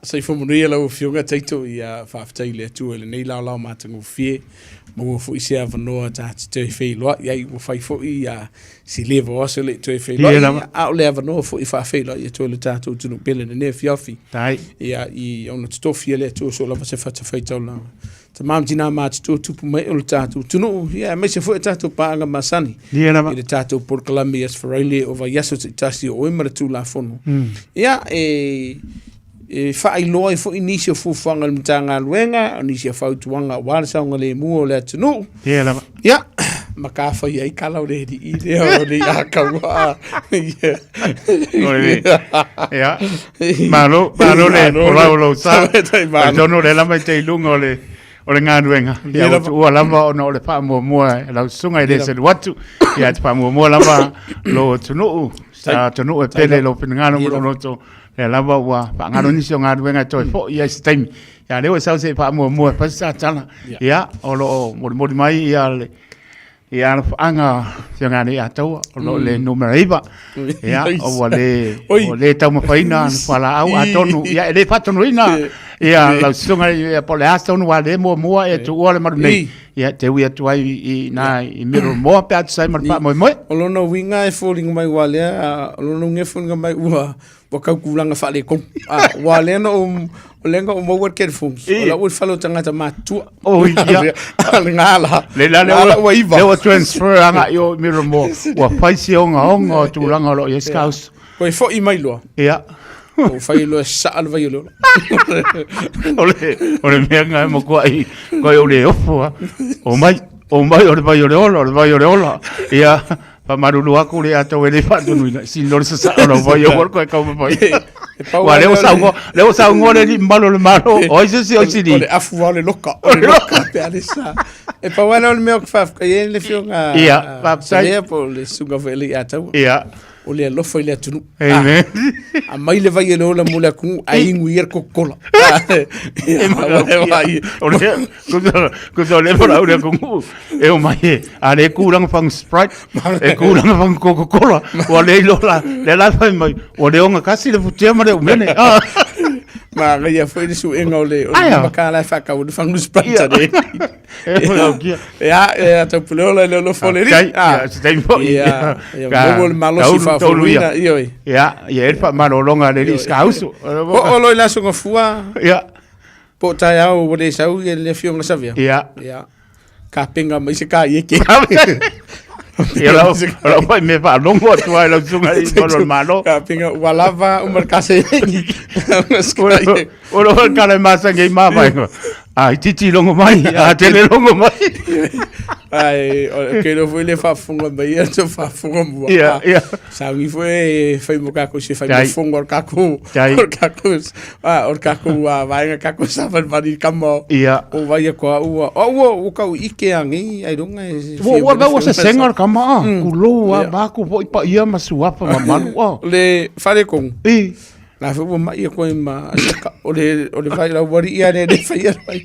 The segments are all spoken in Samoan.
Soifua manuia lau Afioga Taito, ia faafetai i le Atua i lenei laolao matagofie, maua foi se avanoa ta te toe feiloai ai, ua fai foi ia si leva o aso e le i toe feiloai, ia, a o le avanoa foi e faafeiloai atu ai le tatou atunuu pele i lenei afiafi. Ia, i ona totofi e le Atua so lava se fatafaitaulaga. Tama ma tina matutua tupu mai o le tatou atunuu, ia, aemaise foi o tatou paaga masani. Ia lava. I le tatou polokalame i Aso Faraile o vaiaso taitasi o oe ma le Tulafono. Ia, e e faailoa ai foi nisi o fuafuaga a le Matagaluega, o nisi o fautuaga aua le saogalemu o le atunuu. Ia lava. Ia, ma ka fai ai kala o le alii lea o le a kaua. Ia, malo, malo le folau o lou sa. Talitonu o lea lava e te i luga o le o le galuega. Ia, ua tuua lava ona o le faamuamua e lau susuga e le selu atu. Ia, e te faamuamua lava lou atunuu, sa atunuu e pele i lou finagalo ma lou loto. Lea lava ua faagalo nisi o galuega e toe foi i ai se taimi. Ia, lea ua e sau se i faamuamua e fai se tala. Ia, o lo o molimoli mai ia le ia alofaaga Afioga ia Taua, o lo o le numera 9. Ia, ua le, ua le taumafaina le fualaau, atonu, ia, e le faatonuina ia lau susuga, ia, po o le a se tonu ua le muamua e tuua le malu nei. Ia, te ui atu ai i ina i Middlemore pe a tusa ai ma le faamoemoe. O lona uiga e foliga mai ua lea, o lona uiga e foliga mai ua ua kau tulaga faaletonu. Ah, ua lea na ou, o lea na ou maua le telefoni. O lau i le fale o tagata matutua. Oh, ia. Lena la. Le la lea ua iva. Lea ua transfer agai i o i Middlemore. Ua fai si ogaoga o tulaga o lo o i ai Scouse. Koe foi mai loa. Ia. Ou fai loa e saa le vai o le ola. O le, o le mea lena e matuai, matuai ou le ofo lava. Omai, omai o le vai o le ola, o le vai o le ola. Ia, faamalulu atu le atau e le faatonuina, sili loa le sasaa o lau vai aua le toe taumafai. E pau Aua lava lea ua lea o le- saunoa, lea ua saunoa le alii mamalu o le Malo, o ai se isi o sili? O le afu lava o le loka, o le loka pe a le sa. E pau lava lea o le mea ou te faafetai ai le afioga Ia, faafetai. Savea po o le susuga foi a le Ataua. Ia. O le alofa i le atunuu. Amen. Ah, aumai le vai e le ola mo le atunuu, ae inu ia le Coca-Cola. O le kusa o le folau le atunuu e omai e a le kulaga fagu Sprite e kulaga fagu Coca-Cola ua le iloa la lea la fai mai ua le ogatasi le futia ma le umele. Ah. Manaia foi le suega o le o le Aia. 5 tala e faatau ai le fagu Sprite Ia. a le. E whakaukia. Ia, e taupule ola i le alofa o le Alii. Faafetai. Ah. Ia, se taimi foi. Ia, ia, Ka- maua le malosi taulu- taulu ia. faafouina, ioe. Ia, ia e le faamalologa a le alii Sikausu. Oo loa i le Aso Gafua, Ia, po o taeao ua le sau ia le Afioga Savea. ia. Ia, kapenga mai se kaieke. Ia, lau, o lau foi mea faalogo atu ai lau susuga i mamalu o le Malo. Kapenga ua lava uma le kaseleni. O lo kala e masani ai mavaega. A itiiti logo mai, a tele logo mai. Ai, o ke lo foi le faafofoga mai ia te faafofoga mua. Ia, ia. Sauni foi e fai mo kākou se fai mo Tai. fongo o le kākou, Tai. o le kākou, ah, o le kākou ah, vaega kākou savalivali i kama o, Ia. o vai a koa ua. O ua, ua kau ike a nei, ai runga e Ua ua ua se senga o le kama a. Kulou a Ia. maku foi pa ia ma suafa ma malu a. Le whare kongu. I. La foi ua mai e koe ma saka. O le, o le vai lau wari ia ne le whai a vai.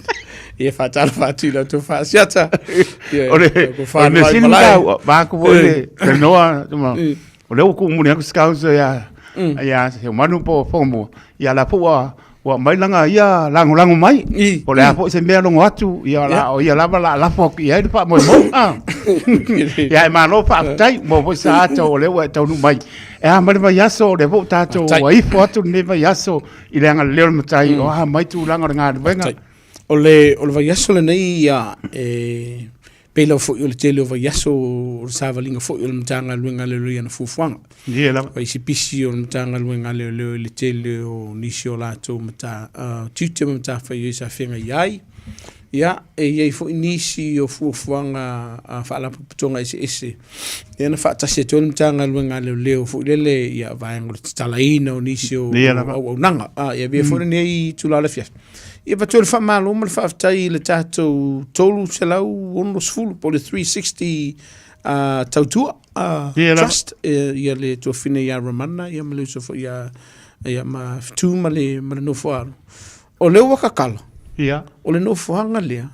Ia whātalo atu i lau tō whaasiata. Ia, O le, ko o le whānau mea ai sili malae. tau, maku foi le tanoa, tuma, o lea ua kuumuli atu Scouse ia, ia Seumanu po o Whangamua, ia la foi ua, ua mai lana ia lagolago mai. I. Po o le a foi se mea logo atu, ia la, o ia lava la lafo atu i ai le faamoemoe. Ah. Ia e malo faafetai, mo foi sa ata o lea ua e taunuu mai. E a mai le vaiaso, o lea foi ua tatou Faafetai. ua ifo atu lenei vaiaso i le agalelei o le Matai, o a mai tulaga o le galuega. Faafetai. O le, o le vaiaso lenei ia, e, pei lava foi o le tele o vaiaso o le savaliga foi o le Matagaluega a Leoleo i ana fuafuaga. Ia lava. O isi pisi o le Matagaluega a Leoleo i le tele o nisi o latou mata, tiute ma matafaioi sa feagai ai. Ia, e i ai foi nisi o fuafuaga a faalapotopotoga eseese ia na faatasi atu ai le Matagaluega a Leoleo foi lele ia vaega o le tatalaina o nisi o Ia lava. auaunaga. Ah, ia avea foi lenei itula o le afiafi. Ia avatu ai le faamalo ma le faafetai i le tatou 360 po o le 360 tautua Ia lava. trust ia le tuafine ia Ramana ia ma le uso foi ia ia ma Fetu ma le ma le nofoaalo. O lea ua kakala. Ia. O le nofoaga lea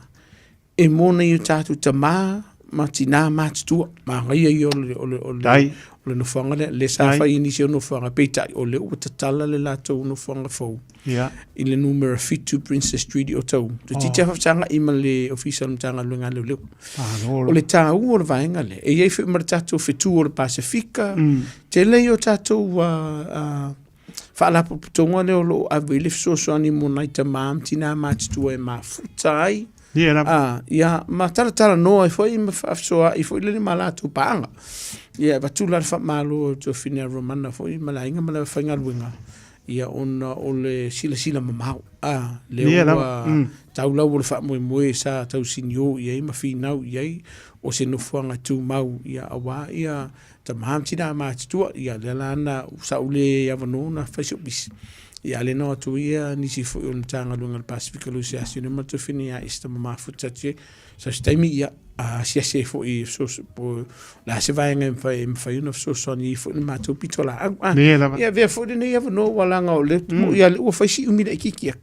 e mo nai o tatou tama ma tinā matutua, manaia ia o le, o le, o le, o le nofoaga lea, lea sa fai i nisi o nofoaga, peitai o lea ua tatala le latou nofoaga fou i le numera 7 Princess Street i Otahuhu. Toeitiiti lava faafesagai ma le Ofisa o le Matagaluega a Leoleo. O le taua o le vaega lea, e i ai foi ma le tatou fetu o le Pasefika, tele ia o tatou faalapotopotoga lea o lo o ave i le fesoasoani mo nai tama ma tina matutua e mafuta ai. Ia, ma talatalanoa ai foi ma faafesoaai foi lele ma latou paaga. Ia, e avatu la le faamalo i le Tuafine a Romana foi ma le aiga ma le aufaigaluega, ia ona o le silasila mamao. Lea ua tau lau o le faamoemoe sa tau sinio i ai ma finau i ai o se nofoaga tumau, ia, aua ia tama ma tina matutua, ia lea la na sa ou le avanoa na fai si ou pisi. Ia a lea na o atu ia nisi foi o le Matagaluega o le Pasefika Lou se asi ma le tuafine ia Esther ma mafuta atu ai. So se taimi ia a asiasi ai foi e fesoaso po le a se vaega e mafai e mafai ona fesoasoani ai foi le matou pitolaau. Ah, Ia lava. ia avea foi lenei avanoa ua laga o le ia lea ua fai si umi laitiiti atu.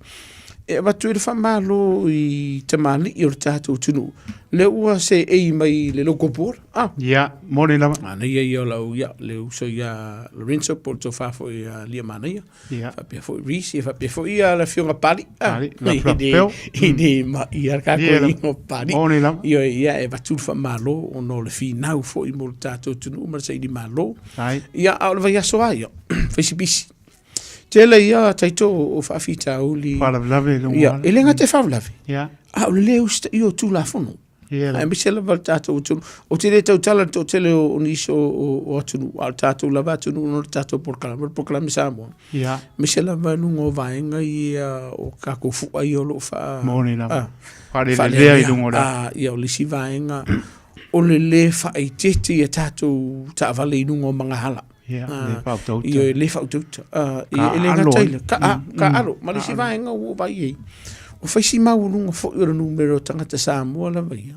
E avatu ai le faamalo i tamalii o le tatou atunuu lea ua seei mai le local board. Ah. Ia, moni lava. Manaia ia o lau, ia, le uso ia Lorenzo po o le tofa foi ia Lia Manaia. Ia. Faapea foi Reese, ia faapea foi ia le afioga Pali. Ah, Pali, la flap peo. I ne ma ia ka Ia ko lava. ingoa Pali. Moni lava. Ia, ia e avatu le faamalo ona o le finau foi mo le tatou atunuu ma le saili malo. Ai. Ia, a o le vaiaso lava ia, fai si pisi. Tele ia taito o faafitauli. Faalavelave i luga Ia, o ala. e le gata i faalavelave. Ia. A o le le usitaia o Tulafono. Ia lava. Aemaise lava le tatou atunuu. Ou te le tautala i le toatele o nisi o atunuu, a o le tatou lava atunuu ona o le tatou polokalame, o le polokalame Samoa. Ia. Aemaise lava i luga o vaega ia o tatou fua ia o lo o faa... Moni lava. Ah, Faalelelea i luga o le... Ah, ia, o le isi vaega, o le le faaeteete i a tatou taavale i luga o magahala. Ia, le faautauta. Ia, le faautauta. Ia, e le gata i le, ka, mm, kaalo, ma le isi vaega ua ou vaai i ai. Ua fai si maualuga foi o le numera o tagata Samoa lava ia,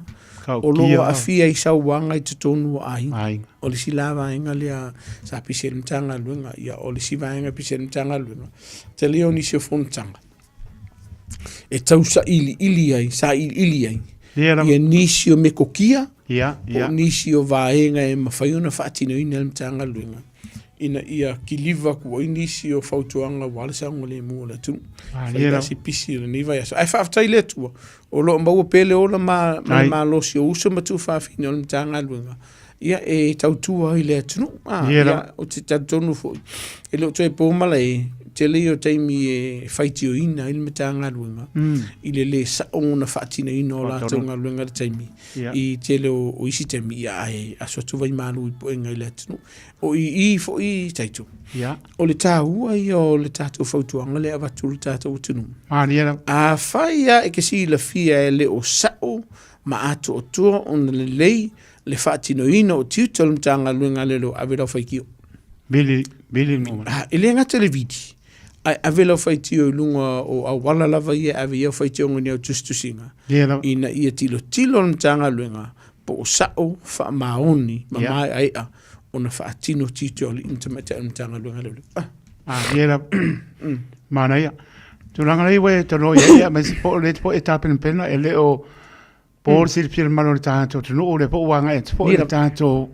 o lo o aafia i sauaga i totonu o aiga. Aiga. O le isi la vaega lea sa pisi ai le Matagaluega, ia, o le isi vaega e pisi ai le Matagaluega, tele o nisi o fonotaga e tau sailiili ai, sailiili ai Ia lava. ia nisi o metokia Ia, po ia. o nisi o vaega e mafai ona faatinoina e le Matagaluega ina ia kiliva atu ai nisi o fautuaga aua le saogalemu o le atunuu. Ah, Fai ia la lava. si pisi o lenei vaiaso. Ae faafetai i le Atua, o lo o maua pea le ola ma, ma le Ai. malosi o uso ma tuafafine o le Matagaluega ia e tautua ai le atunuu. Ah, Ia ia, lava. ou te talitonu foi, e le o toe po malae, tele ia o taimi e faitioina ai le Matagaluega Mm. i le lē sa'o ona faatinoina o latou Faatonu. galuega i le taimi Ia. i tele o, o isi taimi ia ae aso atu vaimalu i puega i le atunuu. O i i foi Taito, Ia. o le taua ia o le tatou fautuaga lea e avatu i le tatou atunuu. Malie lava. Afai lava e te silafia e le o sa'o ma atoatoa ona lelei le faatinoina o tiute o le Matagaluega a Leoleo, ave lau faitio. Vili, vili le mea. Ah, e le gata i le vili, ae ave lau faitio i luga o auala lava ia e ave i ai au faitioga i ni au tusitusiga, Ia lava. ina ia tilotilo le Matagaluega po o sa'o, faamaoni ma Ia. maeaea ona faatino tiute o alii ma tamaitai o le Matagaluega a Leoleo. Ah. Ah, ia lava. Manaia. Tulaga nei ua e talanoa i ai, aemaise po o le po e tapenapena e le o Po le silafia le mamalu o le tatou atunuu, lea foi ua agai atu foi le tatou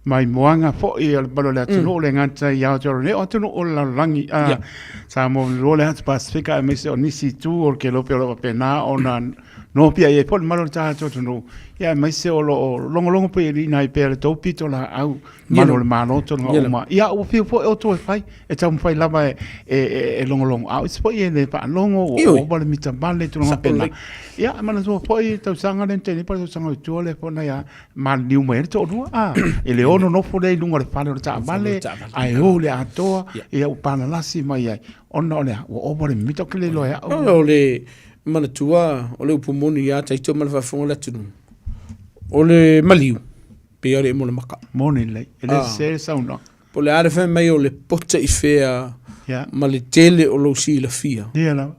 maimoaga foi o le mamalu o le atunuu, le gata i Aotearoa nei, o atunuu o le lalolagi, Samoa ma le atu Pasefika aemaise o nisi itu o le Kelope o lo o faapena ona nopiai ai foi le mamalu o le tatou atunuu, ia aemaise o lo o logologo pea i ai pea le tou pitolaau malu o le Malo tulaga uma. Ia, ua fiu foi outou e fai, e taumafai lava e, e, e, e logologo. A o isi foi e le faalogo, ua ova le mita vale, tulaga faapena. Ia, e manatua foi tausaga lea na tea nei po o le tausaga i tua lea foi na ia maliliu mai ai le toalua, a, e le ono nofo lea i luga o le fale o le taavale, ae o i le atoa, ia ua palalasi mai ai, ona o le a? Ua ova le mimita, ou te le iloa e au. O le manatua, o le upu moni ia Taito ma le faafofoga a le atunuu, o le maliu, pei o le emo le maka. Moni lelei, e le sese le saunoaga. Po o le a le fai mai o le pota i fea ma le tele o lou silafia. Ia lava.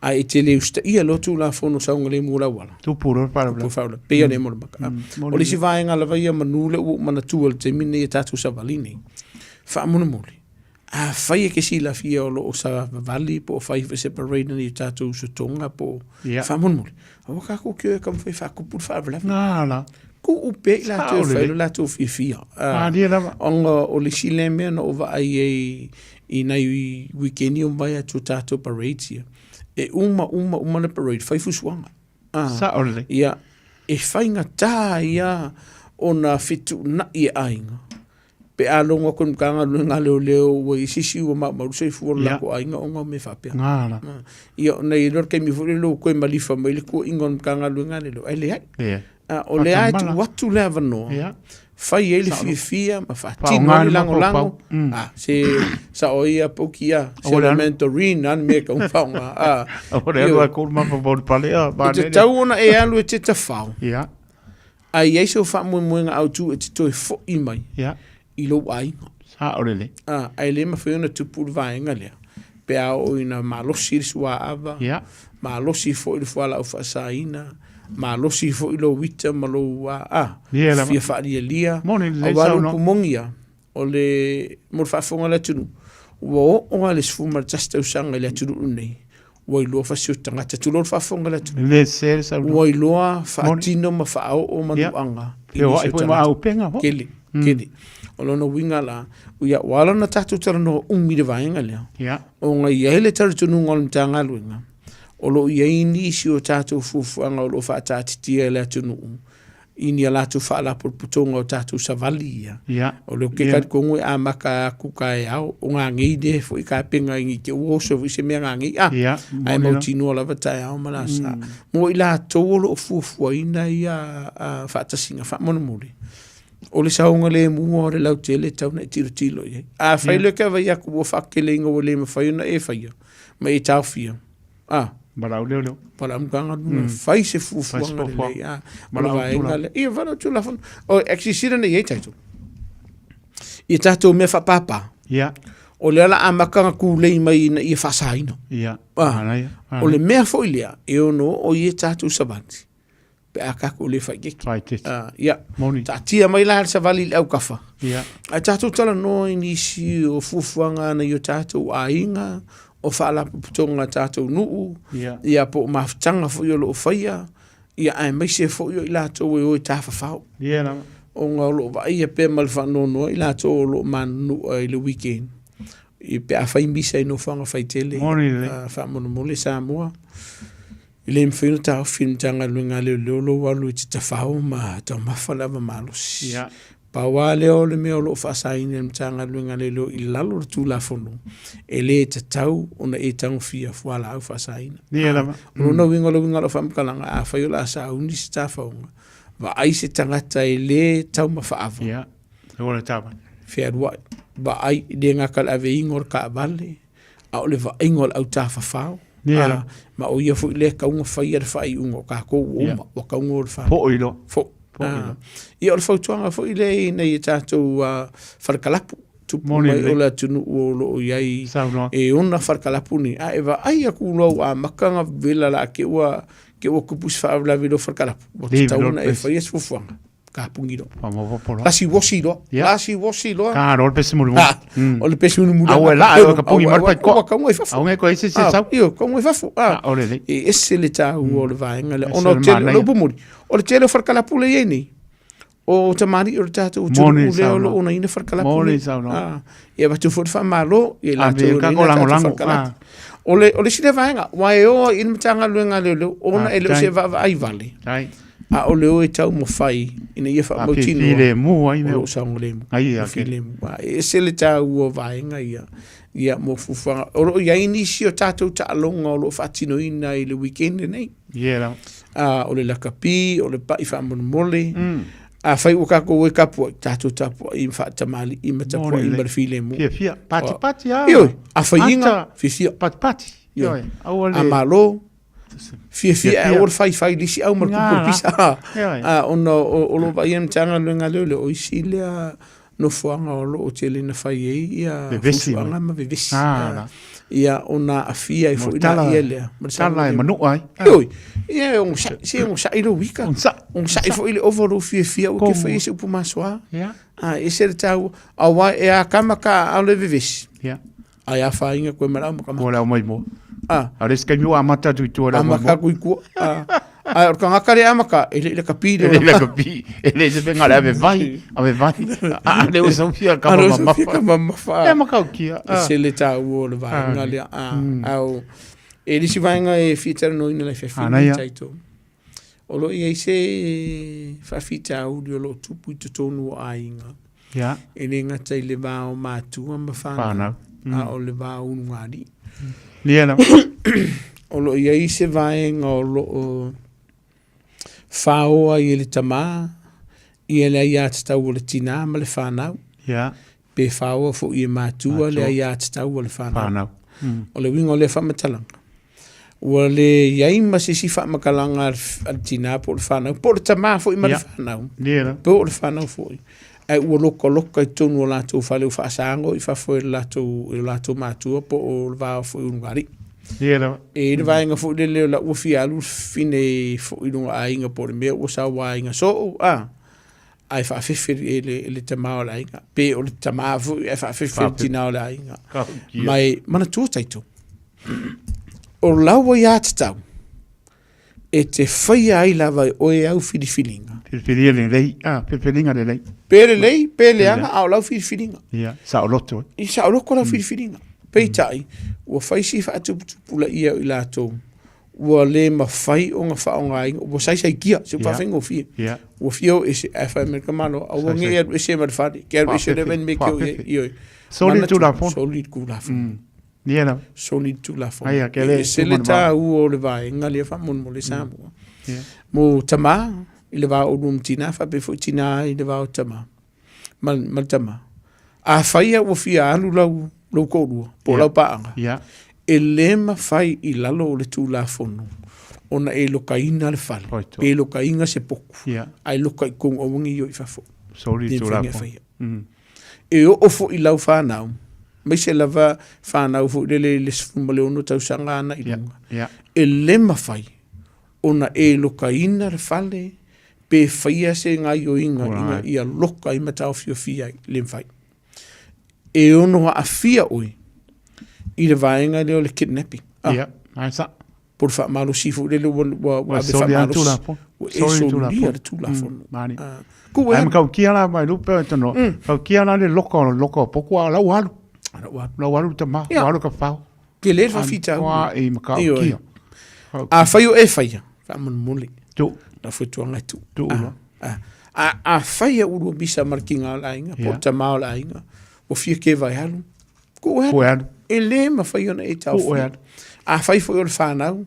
Ae e te le usitaia loa Tulafono saogalemu o le auala. Tupu loa le faalavelave. Tupu le faalavelave. Pei o le emo le maka. O le isi vaega lava ia manu lea ua ou manatua i le taimi lenei i a tatou savali nei, faamolemole, afai e te silafia o lo o savavali po o fai foi se parade a nai o tatou usotoga po o, faamolemole, aua tatou te o e taumafai e faatupu le faalavelave. Nā la. Tuu pea i latou e fai lo latou fiafia. Malie lava. Ona o le isi lea mea na ou vaai ai i nai weekend ua mavae atu o tatou parades ia, e uma uma uma le parade, fai fusuaga. Sao lelei. Ia, e faigata ia ona fetuunai e aiga pe a logo atu i le Matagaluega a Leoleo ua i ai se isi ua maumau le soifua o le latou aiga ona o mea faapea. Gala. Ia, ona i ai lea o le taimi foi lele ua toe malifa mai le tuuaiga o le Matagaluega a Leoleo, ae leai. Leai. O lea e tuu atu le avanoa, fai ai le fiafia ma faatino ai le lagolago. Se sao ia Poki ia, se le mentorine a le mea e tatau ona faaaoga. Aua le alu a kulu mafa pale a. E tatau ona e alu e te tafao. Ia. A i ai sou faamoemoega autu e te toe foi mai i lou aiga. Sao lelei. Ae le mafai ona tupu le vaega lea pe a oo ina malosi le suaava, malosi foi le fualaau faasaina, malosi foi lou ita ma lou fia faalialia. Aua o le upu moni ia, o le, mo le faafofoga a le atunuu, ua oo lava i le 11 tausaga i le atunuu lenei, ua iloa fasioti tagata, tulou le faafofoga a le atunuu. Le sese le saunoaga. Ua iloa faatino ma faaoo manuaga. I nisi o tagata. Tele, tele. O lona uiga la, ia, ua ala ona tatou talanoa umi i le vaega lea, ona e i ai le talitonuga o le Matagaluega, o lo o i ai nisi o tatou fuafuaga o lo o faataatitia e le atunuu i ni a latou faalapotopotoga o tatou savali ia. O lea ou te talitonu e amata atu taeao, o nanei lea foi tapena i te i ua oso foi se mea nanei, a, ae mautinoa lava taeao ma le aso Sa. Mo i latou o lo o fuafuaina ia faatasiga faamolemole, o le saogalemu o le lautele e tatau ona e tilotilo i ai. Afai loa e te vaai atu ua faateleina ua le mafai ona e faia ma e taofia, a, Valaau leoleo. Valaau Matagaluega, fai se fuafuaga lelei, a, o le vaega lea. Ia, valaau Tulafono. O, e silasila nei i ai tatou i tatou mea faapapa. O lea o le a amata ona tulei mai ina ia faasaina. O le mea foi lea e ono oo i ai tatou savali pe a tatou le faaeteete. Faaeteete. Ia, Moni. taatia mai la le savali i le aukafa. Ia. Ae tatou talanoa i nisi o fuafuaga a nai o tatou aiga, o faalapotopotoga a tatou nuu, Ia. Ia po o mafutaga foi o lo o faia, ia aemaise foi o i latou e o e tafafao. Ia lava. Ona o lo o vaaia pea ma le faanoanoa i latou o lo o manunua i le weekend, i pe a fai misa i nofoaga faitele, Moni lelei. Faamolemole Samoa. E le mafai ona taofi e le Matagaluega a Leoleo lou alu e te tafao ma taumafa le ava malosi. Ia. Pau lava lea o le mea o lo o faasaina e le Matagaluega a Leoleo i lalo o le Tulafono, e le tatau ona e tagofia fualaau faasaina. Ia lava. O lona uiga, o le uiga o lau faamatalaga, afai o le a sauni se tafaoga, vaai se tagata e le taumafa ava. Ia. Aua le taavale. Fealuai, vaai, e le gata i le aveina o le taavale, a o le vaaiga o le autafafao. Yeah. Ma o ia foi lea e tatau ona faia le faaiuga o tatou ua uma, ua tatau ona o le whānau. Foi loa. Foi. Ia o le fautuaga foi lea ina ia tatou falekalapu, tupu mai o le atunuu o lo o i ai e ona falekalapu nei, a e vaai atu loa ua amata ona vela la te ua te ua tupu se faalavelave i lou falekalapu, ua tatau ona e faia se fuafuaga. Kapuni loa. Faamopopo loa. Lasi uosi loa. Ia. Lasi uosi loa. Ka loa le pese mulimuli. Ah, o le pese mulimuli. Au e laa, e ka pungi mai le paikoa. Ua kaunga i fafo. Au e koe se se sau. Io, kaunga i fafo. Ah, o le lei. E ese le tāua o le vaega lea. Ese Ona o le tele, o le manaia. upu moni, o le tele o falekalapu lea e i ai nei, o tamalii o le tatou atunuu Moni lea o saunoa. lo o onaina falekalapu Moni nei. saunoa. Ah, ia avatu foi le faamalo ia i Ave latou e ka onaina ko tatou lagolago. falekalapu. Ah. O le, o le isi lea vaega, ua e o ai i le Matagaluega a Leoleo, ona e le o se Faafetai. vaavaai vale. Tai. A o le o e taumafai ina ia faamautinoa Filemu ai o mea. loo saogalemu. Ai ia. Filemu. E ese le taua o vaega ia ia mo fuafuaga. O loo i ai nisi o tatou taaloga o loo faatinoina i le weekend lenei. Ia lava. O le lakapi, o le pa'i faamolemole. Afai ua tatou o e tapuai, tatou tapuai faatamalii ma tapuai ma le filemu. Fiafia. Pati pati a. Ioe, afaiga, fiafia. Pati pati. Ioe. Aua le. A malo, Fiafia e aua le faifai i le isi au ma le kupu o le pisa. Ona o lo o vaaia e le Matagaluega a Leoleo, o isi lea nofoaga o lo o tele ina fai ai ia fuafuaga ma vevesi. Ia ona aafia ai foi laia lea. Ma le tala e manua ai. Ioe, ia e onosai, se onosai lou ika. Onosai foi le ova o lou fiafia aua e te faia se upu masoa. E ese le taua, aua e akama ka aao le vevesi. Ae afaina koe ma le au makamaka. Mo le au maimoa. Ah. A o le isi taimi ua amata atu i tua le au Amata maimoa. atu i tua. Ah. Ae o le tagata lea e amata, e le i lakapi le E le i lakapi, e le se faiga o le ave vai, ave vai. A lea ua sau fia kama mamafa. Kama mamafa. E matautia. E se le taua o le vaega lea. A o, e le isi vaega e fia talanoaina le fefili taito. O lo o i ai se faafitauli o lo o tupu i totonu o aiga. Yeah. E le gata i le va o matua ma fanau, a o le va o ulugalii. Ia lava. O lo o i ai se vaega o lo o faoa ai e le tamā ia le aiatatau a le tinā ma le fanau. Yeah. Pe faoa foi e matua le aiatatau a le fanau. Fanau. O le uiga o lea faamatalaga, ua le i ai ma se isi faamatalaga a le tinā po o le fanau, po o le tamā foi ma le fanau, po o le fanau foi, ae ua lokaloka i totonu o latou fale ua faasago i fafo e le latou, e latou matua po o le va foi o ulugalii. E i ai le vaega foi lele o la ua fia alu le fafine foi i lona aiga po o le mea ua sauaina soo, a, ae faafefe e le, e le tamā o le aiga, pe o le tamā foi ae faafefe e le tinā o le aiga. Ma e manatua tatou, o lau aiatatau e te faia ai lava e oe au filifiliga. Filifilia lelei, ah, filifiliga lelei. Pe lelei, pe leaga, a o lau filifiliga. Ia, saoloto. I saoloto lau filifiliga. Peitai, ua fai si faatuputupulaia o i latou, ua le mafai ona faaaogaina, ua saisaitia, se ua faafaigofie. Ua fia o ese, ae fai mai le tamaloa, aua ne i alu ese ma le fale, ke alu ese lea mea ke o i ai, ioe. Soli le Tulafono. Soli le Tulafono. Ia lava. Soli le Tulafono. Aia, ke le E ese le taua o le vaega lea faamolemole Samoa. Mo tamā i le va o oulua ma tinā, faapea foi tinā i le va o tamā ma, ma le tamā. Afai lava ua fia alu lau, lou toalua po o lau paaga, e le mafai i lalo o le Tulafono ona e lokaina le fale, pe lokaina se potu, ae loka i totonu aua ne i o i fafo. Soli le Tulafono. E oo foi i lau fanau, aemaise lava fanau foi lele i le 16 tausaga ana i luga, e le mafai ona e lokaina le fale pe faia se gaioiga ina ia loka ai ma taofiofia ai, le mafai. E ono aafia oe i le vaega lea o le kidnapping. Ah. Ia, ai sa. Po o le faamalosi foi lele ua, ua, ua ave faamalosi. Ua e solia le Tulafono. Mm, ah. Ku e. Ai matautia la mai lupe o tono. Matautia la le loka o loka o poku a lau alu. Lau alu. Lau alu tama, lau alu ka fao. Tele le faafitauli. Ua e matautia. Afai o e faia, faamolemole. Tu. Lau fautuaga e tuu. Tuu loa. Afai e ua misa ma le tiga o le aiga, po o le tama o le aiga, ua fia keva e alu, tuu e alu. E le mafai ona e taofia. Afai foi o le fanau,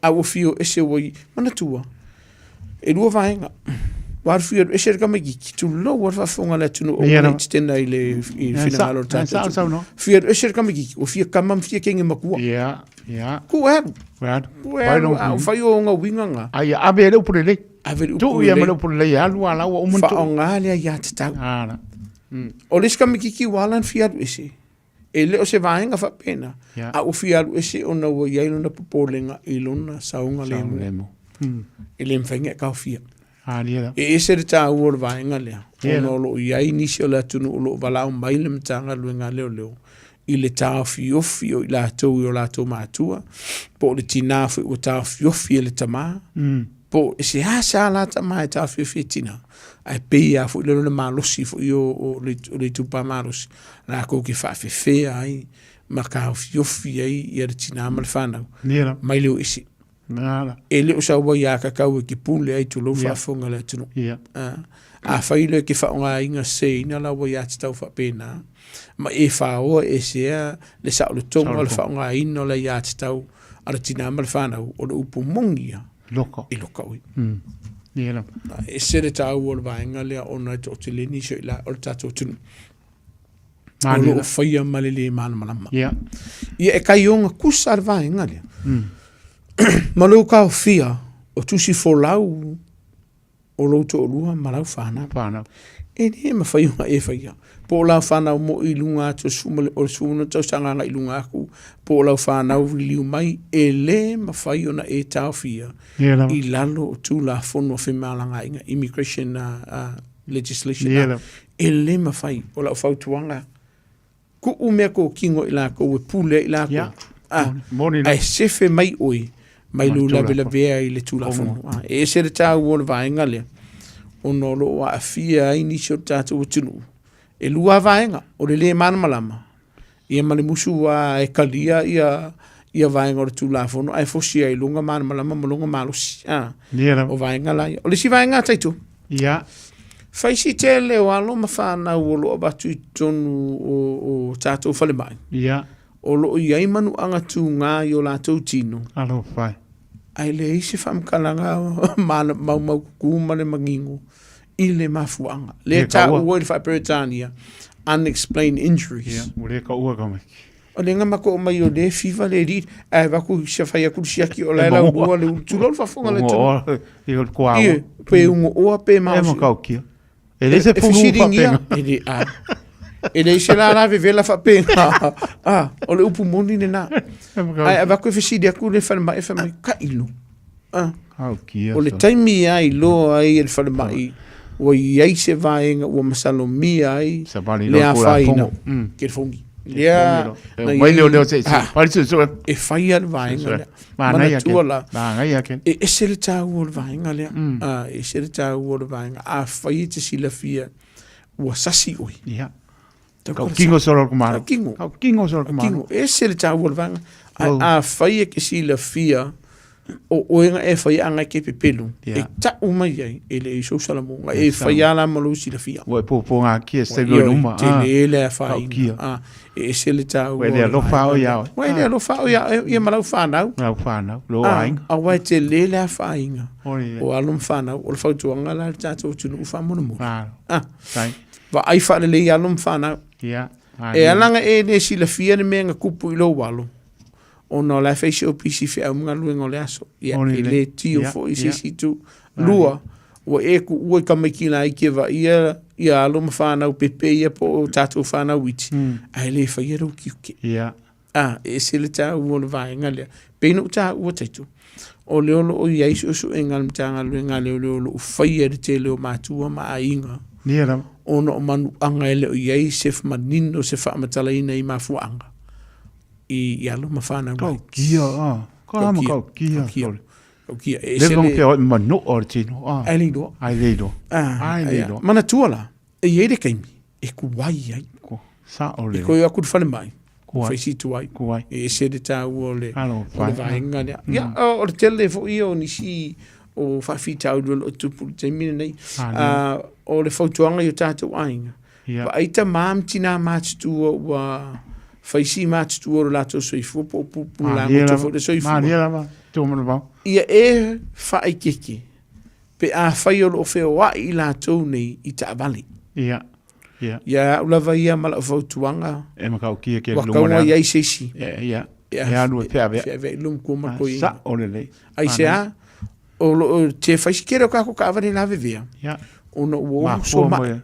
a ua fia o ese ua i, manatua, e lua vaega. Ua alu fia alu ese le tamaitiiti, tulou a le faafofoga a le atunuu aua ne i tetena i le finagalo o le tatou atunuu. Fia alu ese le tamaitiiti, ua fia kama ma fia teine matua. Tuu e alu. Tuu e alu, a ua fai o ona uiga na. A ia ave e le upu lelei. Ave le upu lelei. Tuu ia ma le upu lelei e alu a la ua uma ona tuu. Faaaoga le aiatatau. O le isi tamaitiiti ua ala ona fia alu ese, E le o se vaega faapena, a ua fia alu ese ona ua i ai lona popolega i lona saogalemu. E le mafai ona e taofia. E ese le taua o le vaega lea, ona o lo o i ai nisi o le atunuu o lo o valaau mai le Matagaluega a Leoleo i le taofiofi o i latou i o latou matua, po o le tinā foi ua taofiofi e le tamā, po o seasea la tama e taofiofi e tina, ae pei lava foi lea o le malosi foi o le itupa malosi, latou te faafefea ai ma taofiofi ai ia le tina ma le fanau mai le o ese. E le o sau aiatatau e te pule ai tulou faafofoga le atunuu. Afai loa e te faaaogaina seseina lau aiatatau faapena, ma e faoa esea le saolotoga o le faaaogaina o le aiatatau a le tina ma le fanau, o le upu moni ia, Loka. E loka oe. E ese le taua o le vaega lea ona e toatele nisi o i la, o le tatou atunuu. O lo o faia ma le le malamalama. Ia e kai ogatusa le vaega lea. Ma lou taofia o tusi folau o lou toalua ma lau fanau. Fanau. E le mafai ona e faia. Po o lau fanau moi i luga atu o le 16 tausaga agai i luga atu, po o lau fanau liliu mai, e le mafai ona e taofia i lalo o Tulafono o Femalagaaiga, Immigration Legislation. E le mafai. O lau fautuaga, tuu mea totino i latou e pule ai latou. Moni Ae sefe mai oe Mai lou lavelavea i le Tulafono. E ese le taua o le vaega lea, ona o lo o aafia ai nisi o le tatou atunuu. E lua lava vaega, o le lē malamalama, ia ma le musu lava e talia ia vaega o le Tulafono ae fosi ai i luga malamalama ma lona malosi. O vaega la ia. O le isi vaega Taito, fai si tele o alo ma fanau o lo o avatu i totonu o tatou falemai, o lo o i ai manuaga tuga i o latou tino. Alofa e. Ae leai se faamatalaga maumaututu ma le manino i le mafuaaga. Lea e taua i le faa-Peretania, unexplained injuries. Ia, ua le taua tamaiti. O lea na matou aumai o lea e fiva le alii, ae avatu se fai atu le siaki o la e laulua le ulu. Tulou le faafofoga a le atunuu. Ia, o le tuaoi. Ia, pe ugoa pe malosi. E matautia. E leai se pulu faapena. E le, a, e leai se lala vevela faapena. A, o le upu moni lena. Ae avatu e fesili atu le falemai, fai mai, tailo. A, o le taimi lava iloa ai e le falemai, ua i ai se vaega ua masalomia ai le afaina telefoni. Lea, na i ai, e faia le vaega lea. Manatua la, e ese le taua o le vaega lea. E ese le taua o le vaega. Afai e te silafia ua sasi oe. Ia. Tautino solo le malo. Tautino. Tautino solo le malo. E ese le taua o le vaega. Ae afai e te silafia o oe na e faia ana e te pepelo, e tau mai ai, e le i sou salamuga, e faia la ma lou silafia. Ua e pōpō e se lua luma. Tele le afaina. E ese le taua. Ua e le alofa oe ia oe. Ua e le alofa oe ia oe, ia ma lau fanau. Lau fanau, lou aiga. Aua e tele le afaina. O alo ma fanau, o le fautuaga la le tatou atunuu faamolemole. Vaai faalelei alo ma fanau. E ala ona e le silafia le mea na tupu i lou alo, ona o la e fai si ou pisi feau ma galuega o le aso. Ia, e le tio foi i se isi itu. Lua, ua e tuua i tamaiti laiti e vaaia ia alo ma fanau pepe ia po o tatou fanau iti, ae le faia lou tiute. A, e ese le taua o le vaega lea. Pei ona ou taua Taito, o lea o lo o i ai suesuega a le Matagaluega a Leoleo o lo o faia e le tele o matua ma aiga, ona o manuaga e le o i ai se manino, se faamatalaina i mafuaaga i alo ma fanau laiti. Tautia, a. Ka ma tautia. Tautia. Tautia. E ese le... Le manu o le tino. Ai le iloa. Ai le iloa. Ai le iloa. Manatua la, e i ai le taimi e kuai ai. Sa o le. E koe atu i le falemai. Kuai. Fai si tuai. Kuai. E ese le taua o le, o le vaega lea. Ia, o le tele foi ia o nisi o faafitauli o lo o tupu i le taimi lenei. O le fautuaga i o tatou aiga, Ia. Vaai tamā ma tinā matutua ua fai si matutua o lo latou soifua po o pupula Malie lagoto lava. foi le soifua. Malie lava. Tuumanavao. Ia e faaikeke pe afai o lo o feoai i latou nei i taavale. Ia. Ia. Ia au lava ia ma lau fautuaga, E matautia ke ua luma o le taua ala. i ai se isi. Ia, ia. E alu e feavea. Feavea i luma kua ma Ah, koe. Sao lelei. Aisea, o lo o te fai si tele o kākou taavale lavevea, Ia. ona ua Mafua oso mai. mai.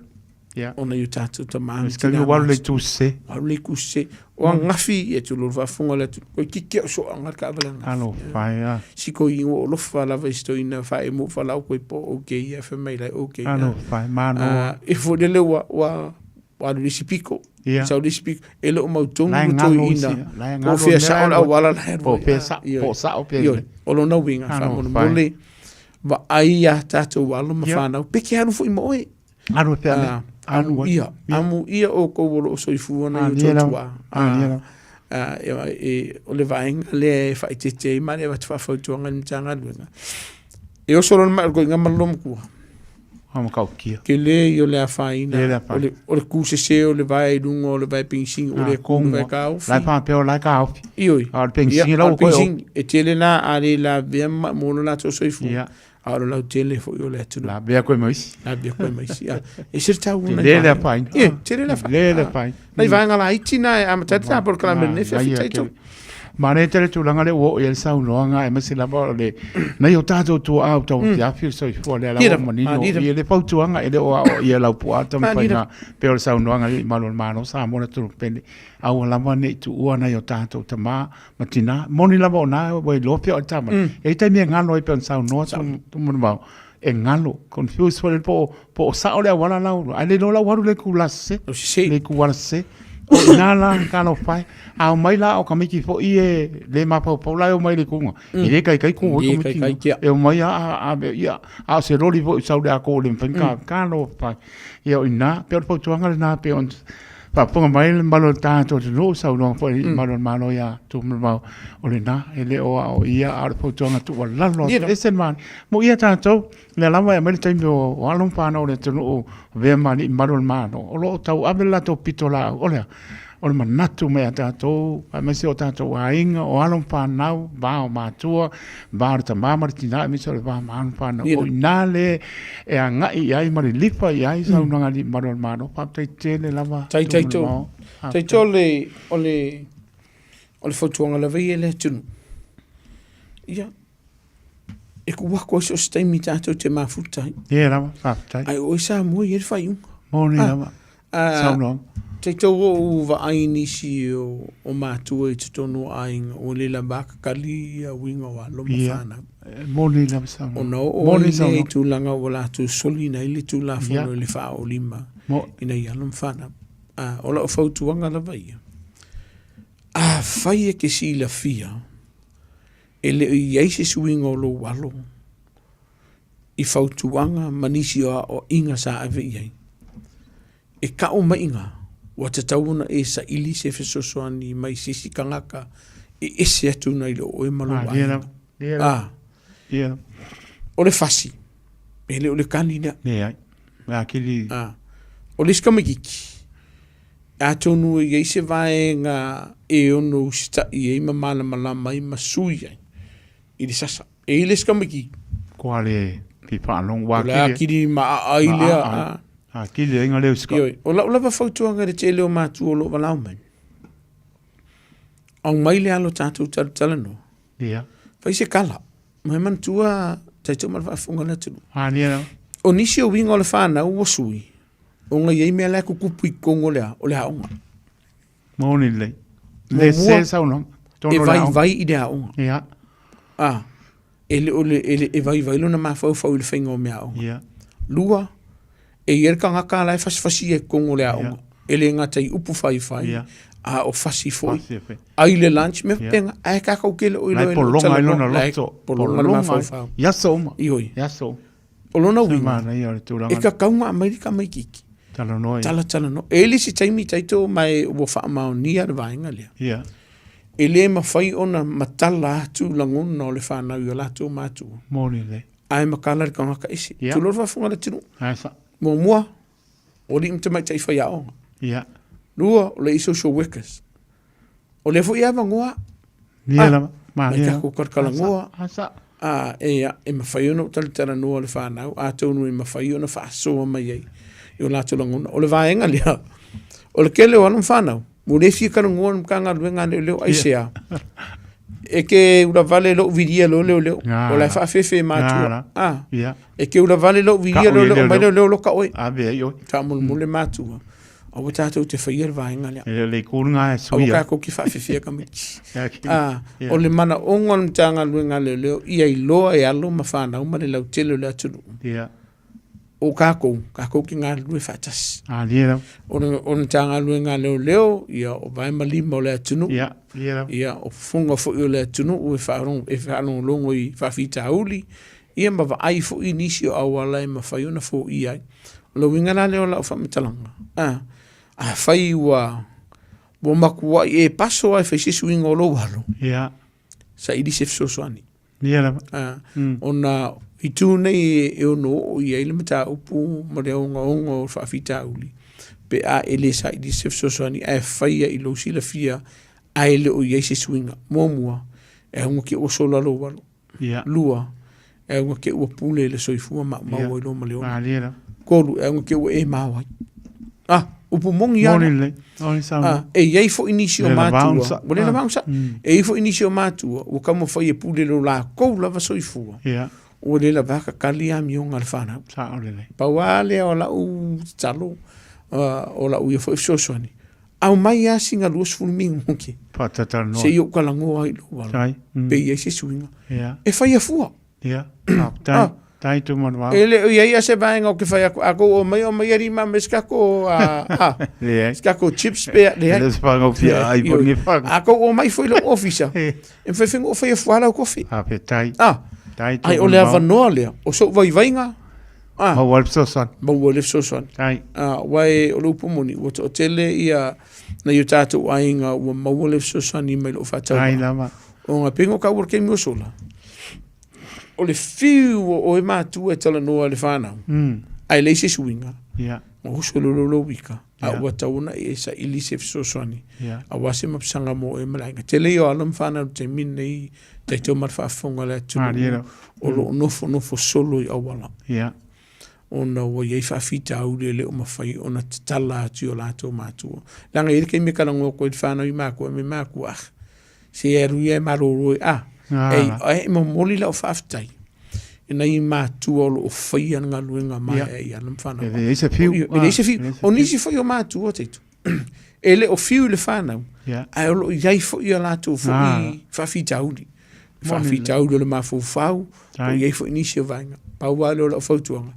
Ia. Ona i o tātou tamā Se taimi ua alu le itu sese. Alu le itu sese. O angafi, ia tulou le faafofoga a le atunuu, koe kiki au soaga le taavale angafi. Alofa e a. Si ko ingoa o lofa lava i si toeaina faaemu falau koe po o okay ia fai mai lai okay. Alofa e, malo. E foi lele ua, ua, ua alu i le isi piko. Ia. Sau le isi piko, e le o mautonu La e le galo isi, toeaina. la e Po o galo fea le sao le mea e alu ai. auala la e alu Po o ai. fea sao, Ioe. po o sao pe Ioe. O lona uiga, Alofa e. faamolemole, vaai a tatou alo ma Ia. fanau, pe te alu foi ma oe. Alu e feavea. Amu ia, amu ia outou o lo o soifua nai o tautua. O le vaega lea e faaeteete ai ma le avatu faafautuaga i le Matagaluega. E oso loa le mai o le koiga ma le loomatua. Tele ia o le afaina, o le ku sese o le vae i luga o le vae penisini, ua le ku le vae taofi. La e faapea o la e taofi. Ioe. A o le penisini la ua toe ofi. E tele la a le lavea ma maumau lo latou soifua. A o le lautele foi o le atunuu. Lavea koe ma isi. Lavea koe ma isi. E se taua nai. Tele le afaina. Ie, tele le afaina. Tele le afaina. Nai vaega laiti na e amata ai le polokalame lenei faafetai tau. Manaia tele tulaga lea ua oo i ai le saunoaga aemaise lava o le nai o tatou tuaa o tauafiafi o le soifua lea lava ua manino i le fautuaga e le o aoaia e Laupua Tamafaiga pei o le saunoaga i malu o le Malo Samoa le atunuu pele aua lava ne i tuua nai o tatou tama ma tina, moni lava o na ua iloa pea o le taavale. E i ai taimi e galo ai pei ona saunoa Tumanavao, e galo, confuse foi lele po o, po o sao le auala la ua alu, ae le iloa la ua alu i le itula sese, le ituala sese. O ina la talofa e. A omai la o tamaiti foi e le mafaufau la e omai i le ituga, e le taitai tu ai tamaiti. E omai a ave ia, a o se loli foi sau le atoa ua le mafai ona talofa e. Ia o ina, pei o le fautuaga lena pei ona faafofoga mai le mamalu o le tatou atunuu, saunoa foi le mamalu o le Malo ia Tuimalealiifano, o lena e le o aoaia, a o le fautuaga tuualalo atu, e ese le manaia. Moia tatou, O lea lava e aumai le taimi o alo ma fanau o le atunuu avea ma alii mamalu o le Malo, o lo o tauave le latou pitolaau. O le a? O le manatu mai ia tatou, aemaise o tatou aiga, o alo ma fanau, va o matua, va o le tama ma le tina, aemaise o le va ma alo ma fanau. O i ina le e agai i ai ma lilifa i ai saunoaga a alii mamalu o le Malo. Faafetai tele lava. Tai tau. Tai tau o le o le fautuaga lava ia i le atunuu. Ia, E kuu atu ai so o se taimi tatou te mafuta ai. Ia lava, faafetai. Ae o oe Samoa e i ai le faaiuga. Moni lava. Saunoaga. Tatou ou vaai i nisi o, o matua i totonu o aiga ua le lava kakali ia uiga o alo ma fanau. Ia, moni lava saunoaga. Ona oo ai lea i tulaga ua latou soliina ai le Tulafono i le faaolima ina ia alo ma fanau. O lau fautuaga lava ia, afai e te silafia E le o i ai se suiga o lou alo i fautuaga ma nisi o aoaiga sa ave i ai. E kau maiga, ua tatau ona e saili se fesoasoani mai se isi tagata e ese atu nai lo oe ma lou aiga. A, o le fasi, e le o le kani lea. Leai. A, o le isi tamaititi, Atonu e i ai se vaega e ono usitai ai ma malamalama ai ma sui ai i le sasa. E i ai le isi tamaitiiti. Kua le fia faalogo. Ua atili. O le atili maaa ai lea. Atili ai na le usitai. Ioe. O lau lava fautuaga i le tele o matua o lo o valaau mai, aumai le alo tatou talatalanoa. Ia. Fai se kala. Ma e manatua tatou ma le faafofoga a le atunuu. Ania. O nisi o uiga o le fanau ua sui, ona e i ai mea la e tutupu i totonu o le a, o le aoga. Moni lelei. Le se saunoaga. E vaivai i le aoga. Ia. A, e le o le, e, le, e vaivai lona mafaufau i le faiga o meaaoga. Ia. Lua, e i ai le tagata la e fasifasia i totonu o le aoga. Ia. E le gata i upu faifai, Ia. a o fasi foi. Fasi foi. Ai le lunch, mea faapena, ae tatou te le o iloa. La e pologa ai lona loto. Pologa le mafaufau. I aso uma. Ioe. I aso uma. O lona uiga, e tatau ona aumai le tamaitiiti. Talanoa. Talatalanoa. E i ai le isi taimi taito ma e ua faamaonia le vaega lea. Yeah. E le mafai ona matala atu lagona o le fanau i o latou matua. Moni lelei. Ae matala le tagata ese. Yeah. Tulou le faafofoga a le atunuu. Ae sa. Muamua, o alii ma tamaitai faiaoga. Yeah. Lua, o le social workers. O lea foi e avanoa. Ia ah, lava. Mai tatou talatalanoa. A, e, e mafai ona ou talatalanoa le fanau, atonu e mafai ona faasoa mai ai i o latou lagona. O le vaega lea, o le tele o alo ma fanau, ua le fia talanoa le Matagaluega a Leoleo, aisea? E te ulavale lou vilia loa leoleo, o la e faafefe e matua. Ah, e te ulavale lou vilia loa leoleo, aumai leoleo loka oe. Ave ai oe. Faamolemole matua. Aua tatou te faia le vaega lea. E le o le itu lena e suia. Aua tatou te faafefea tamaiti. Ah, o le manaoga o le Matagaluega a Leoleo ia iloa e alo ma fanau ma le lautele o le atunuu. Ia. O tatou, tatou te galulue faatasi. Malie lava. O le, o le Matagaluega a Leoleo, ia o vae ma lima o le atunuu. Ia, malie lava. Ia, o fofoga foi o le atunuu e faalogo, e faalogologo i faafitauli, ia ma vaai foi i nisi o auala e mafai ona foia ai. O le uiga la lea o lau faamatalaga, a, afai ua, ua matuai e paso lava e fai se suiga o lou alo, Ia. saili se fesoasoani. Ia lava. A, ona itu nei e ono oo i ai le mataupu ma le ogaoga o le faafitauli, pe a e le saili se fesoasoani ae faia i lou silafia ae le o i ai se suiga. Muamua, e auga ke ua sola lou alo. Ia. Lua, e auga ke ua pule i le soifua maumau ai loa ma le ola. Malie lava. Tolu, e auga ke ua e mao ai. Ah, upu moni lava. Moni lelei. Moni saunoa. Ah, e i ai foi nisi o Le lava matua, onsa. ua le lava onsa. E i ai foi nisi o matua, ua taumafai e pule lo lakou lava soifua. Ia. Ua le lava kakali amioga a le fanau. Sao lelei. Pau lava lea o lau tatalo, o lau ia foi fesoasoani, Aumai lava sina 20 minute. Faatatalanoa. Se i ou talanoa ai i lou alo. Sai. Pe i ai se suiga. Ia. E faia fua. Ia. Faafetai. Ah. Tai tu manua. E le o i ai a se vaega o ke whai aku, a kou o mai o mai ari ma me se kako, a, a, se kako chips pe, le ai. Le se whangau pia ai po ni whang. A kou o mai foi lo ofisa. E mwhai whengu o whai e fuala o kofi. A pe tai. A, Tai tu ai o le avanoa lea, o sou vaivainga, a, Maua le fesoasoani. Maua le fesoasoani. Tai. A, wai o le upu moni, ua toatele ia nai o tātou aiga ua maua le fesoasoani mai lou faatauvaa. Tai lava. O ngā pengo ka ua le taimi o sola. O le fiu o oe matua e talanoa i le whanau. Ae leai se isi uiga. Ua uso le lou wika. A ua tatau ona e saili se fesoasoani. Aua se mapusaga mo oe ma le aiga. Tele ia o alo ma whanau i le taimi lenei, taitau ma le faafofoga a le atunuu o lo o nofonofo solo i auala. Ona ua i ai faafitauli e le o mafai ona tatala atu i o latou matua. Leaga e i ai le taimi e talanoa atu ai le whanau i makua me makua, ah, Se alu ia e malolo e a. Ei, e momoli lau faafetai i nai matua o lo o faia le galuega maeaea i alo ma fanau. E leai se fiu. E leai se fiu. O nisi foi o matua Tito, e le o fiu i le fanau, ae o lo o i ai foi a latou foi faafitauli. Faafitauli o le mafaufau, po o i ai foi nisi o vaega. Pau lava lea o lau fautuaga,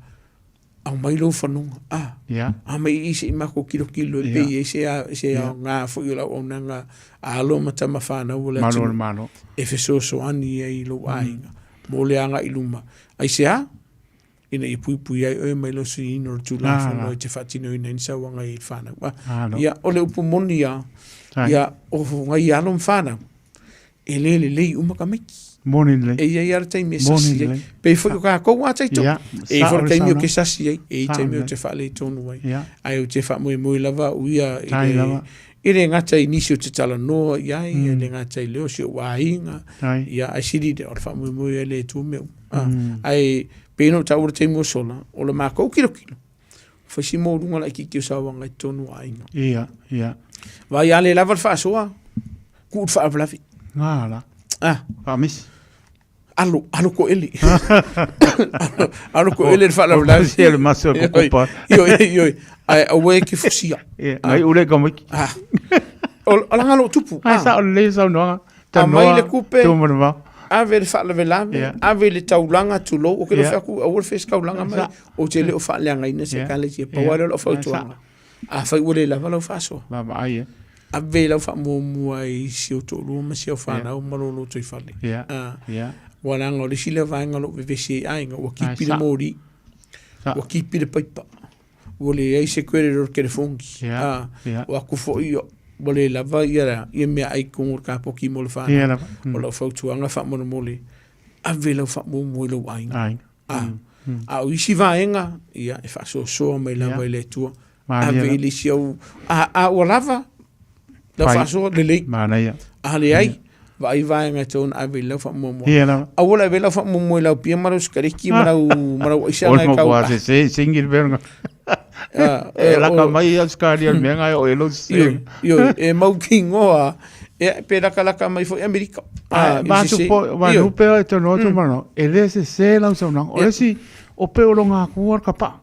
aumai lou fanoga, a, aumai i i se i matou kilokilo e pe i ai se, se aoga foi o le auaunaga a alo ma tama fanau o le atunuu e fesoasoani ai i lou aiga mo le agai i luma. Aisea? Ina ia puipui ai oe mai lou suiina o le Tulafono e te faatinoina ai ni sauaga i le fanau. A, ia, o le upu moni lava, ia, o nai alo ma fanau, e le lelei uma tamaiti. Moni lelei. E i ai lava le taimi e sasi ai. Pei foi o kākou a Taito. E i ai foi le taimi ou te sasi ai, e i ai taimi ou te faaletonu ai. Ae ou te faamoemoe lava au ia i le, e le gata i nisi ou te talanoa i ai, e le gata i lea o si ou aiga, ia, ae sili lea o le faamoemoe ai le Atua mea uma. Ae pei ona ou taua i le taimi ua sola, o le makou kilokilo, fai si maualuga laitiiti o sauaga i totonu o aiga. Ia, ia. Vaai a le lava le faasoa, tuu le faalavelave. Ngā la. Ah. Faamisi. Alo, alo koele. Alo koele le faalavelave. Sia le maso e kukupa. Ioe, ioe. Ae aua e ke fusia. Ia, ngai ule ka moiki. Ah. O, o langa lo tupu. Ai sa o le saunoaga. Aumai le kupe. Tū mana Ave le faalavelave, ave le taulaga, tulou, ou te le o fai atu, aua le fai se taulaga mai, ou te le o faaleagaina se ekalesia. Pau lava lea o lau fautuaga, afai ua le lava lau faasoa, Vaavaai e. ave lau faamuamua i si ou toalua ma si au fanau ma lou lotoifale. Aua leaga o le isi lea vaega o lo o vevesi ai aiga, ua kipi le moli, ua kipi le paipa. Ua leai se credit o le telefoni. Yeah, yeah. O aku foi ua le lava ia, ia meaai i totonu o le kapoki mo le whanau. Yeah, lava. O lau fautuaga faamolemole, ave lau faamuamua i lou aiga. Aiga. A, a o isi vaega, ia, e faasoasoa mai lava i le Atua. Malie Ave lava. i le isi au, a, a ua lava, lau Fai. faasoa lelei. Manaia. A leai, vaai vaega e tatau ona ave i lau faamuamua. Ia lava. Aua le ave lau faamuamua i lau pia ma lau sikareti ma lau, ma lau aisaga Ol e mo tau. kua se se singi le mea Ah, E laka mai Australia le mea ngai o e lo se. Ioe, ioe, e mau ki ingoa, e, pe lakalaka mai foi Amerika. Ah, Ah, i se se- ma tu po, ma Ioe. nu pe e te no tu mano. E le se se lau saunoaga. O le isi o pe o lo ngā kua ka pa.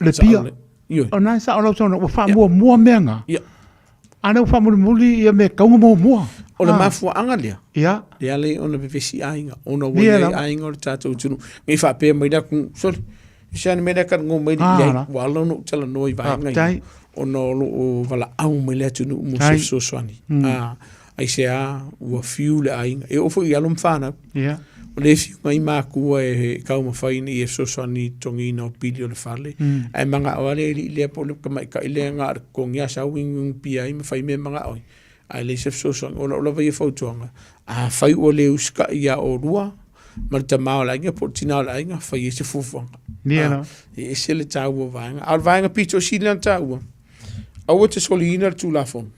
Le pia. Ioe. O nai sa o lau saunoaga ua faamuamua mea ngā. Ia. A lea ua faamulimuli ia mea kauga muamua. O le mafuaaga lea. Ia. Le ala ai ona vevesi aiga, ona ua i ai aiga o le tatou atunuu. Ne i faapea mai le atunuu, sole, e se a ni mea lea e talanoa mai leai, ua ala ona ou talanoa i vaega ia, ona o lo o valaau mai le atunuu mo se fesoasoani. Aisea ua fiu le aiga, e oo foi i alo ma fanau. Ia. O le fiu mai makua e taumafai ina ia fesoasoani i le totogiina o pili o le fale, ae magao lava le alii lea po o le tamaitai lea na o le totogi lava sau ugiugi ai ma fai mea e magao ai, ae leai se fesoasoani. O lau lava ia fautuaga, afai ua le usitai ia oulua ma le tama o le aiga po o le tina o le aiga, fai ai se fuafuaga. Ia lava. E ese le taua o vaega. A o le vaega pito sili ona taua, aua e te soliina le Tulafono.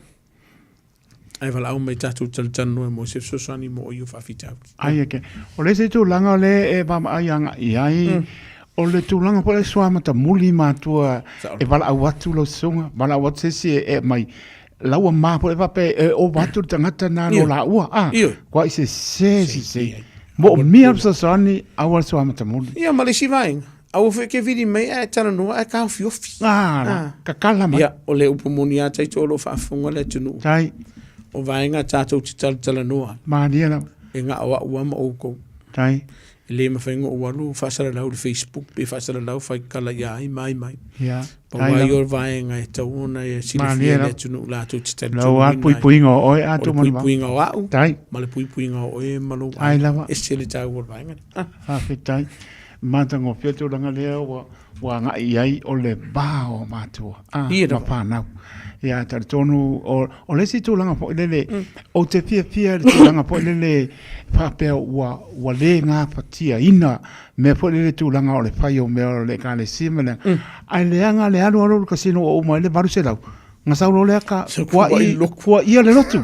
Ae valaau mai tatou talatalanoa mo se fesoasoani mo ia faafitauli. Ai ake. O le isi tulaga o lea e vaavaai agai i ai, o le tulaga foi lea sua matamuli matua e valaau atu lau susuga, valaau atu se isi e aumai lau ama foi faapea e ova atu le tagata na lo laua, a, kua i sese sese. Moomia le fesoasoani aua le sua matamuli. Ia ma le isi vaega, aua foi e te vili mai ae talanoa ae taofiofi. Ah, kakala mai. Ia, o le upu moni lava Taito o lo o faafofoga le atunuu. Tai. O vaega tatou te talatalanoa ai. Malie lava. E na o au lava ma outou. Tai. E le mafai ona ou alu faasalalau i le Facebook pe faasalalau faikala ia ai ma ai mai. Ia. Pau lava ia o le vaega e tatau ona e silafia e le atunuu latou te talitonuina ai. Lau lava puipuiga o oe atoa ma le puipuiga o au Tai. ma le puipuiga o oe ma lou aiga. Lava. Ese le taua o le vaega lea. Faafetai. Matagofie le tulaga lea ua ua agai i ai o le va o matua a, ma fanau. Ia, talitonu, o, o le isi tulaga foi lele, mm. ou te fiafia i le tulaga foi lele faapea ua, ua le gafatiaina mea foi lele tulaga o le fai o mea o le ekalesia ma le, mm. ae leaga le alu alu o le kasino ua uma ai le 800, Ga sau loa lea ka fua'i fua'ia le lotu.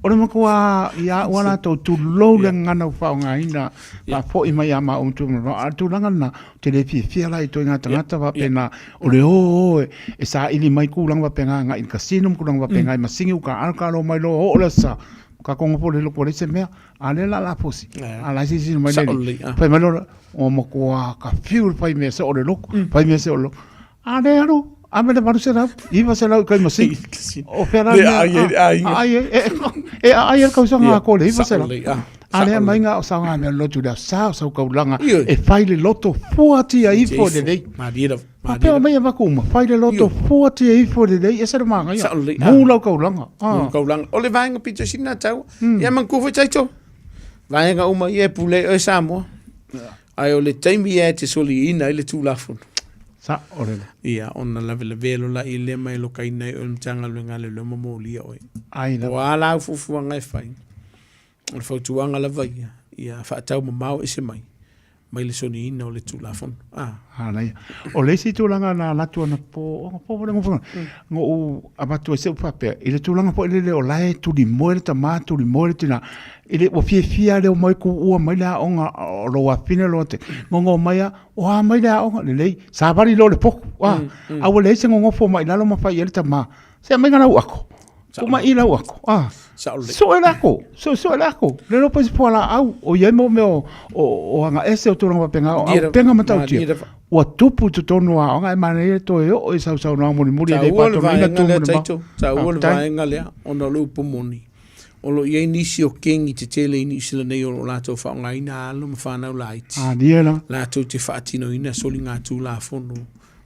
O le matua ia au a latou tulou le gagana ua faaaogaina faafo'i mai ia maua ma Tūmanavao. A o le tulaga lena, ou te le fiafia la i ituaiga tagata faapena o le o o e saili mai tulaga faapena agai i le casino ma tulaga faapena i masini uka alu ka alo mai loa oo le aso sa, ka kogo foi le lotu ua leai se mea. A lea la la fosi, a la e silasila mai le alii, fai mai loa, ua matua ka fiu le fai mea soo le lotu, fai mea soo le lotu. A lea alu, ave le 800, 900 i kai masini. O fea la mea, aai ai, e aai ai le kausaga atoa le 900. A lea mai nga o saoga mea lotu le sa o sau kaulaga e fai le loto fuatia ifo lelei. Faapea mai avatu uma, fai le loto fuatia ifo lelei, ese le manaia. Mu lau kaulaga. Mu kaulaga. O le vaega pito sili na taua. Ia manatua foi Taito. Vaega uma ia e pule ai oe Samoa. Ae o le taimi ia e te soliina ai le Tulafono. Sao lele. Ia, ona lavelavea loa laia lea ma e lokaina ai oe e le Matagaluega a Leoleo ma molia oe. Ai lava. O a la au fuafuaga e fai, o le fautuaga lava ia, ia faataumamao ese mai, mai le soniina o le Tulafono. Ah. Manaia. O le isi tulaga na alu atu anapo, o anapo foi le gofa, na ou avatu ai se upu faapea, i le tulaga foi lele o la e tulimoe le tama, tulimoe le tina, i le, ua fiafia lava le omai tuua mai le aoga o lou afafine lou ate, gogo mai lava, o a mai le aoga, lelei, savali loa le potu, a, a ua leai se nonofo mai lalo ma fai i ai le tama, se aumai lau ato, tuu mai i lau ato, a, sue le ato, suesue le ato, le iloa pe se fualaau, o i ai mo mea o, o, o agaese o tulaga faapena, o auupega matautia, ua tupu i totonu o aoga, ae manaia le toe oo i sausaunoaga mulimuli e le Taua le faatonuina vaega lea tu ma le mau. Taito, taua le Faafetai. vaega lea, ona o le upu moni, O lo o i ai nisi o kegi tetele i Niu Sila nei o lo o latou faaaogaina alo ma fanau laiti, Alia la. latou te faatinoina soligatulafono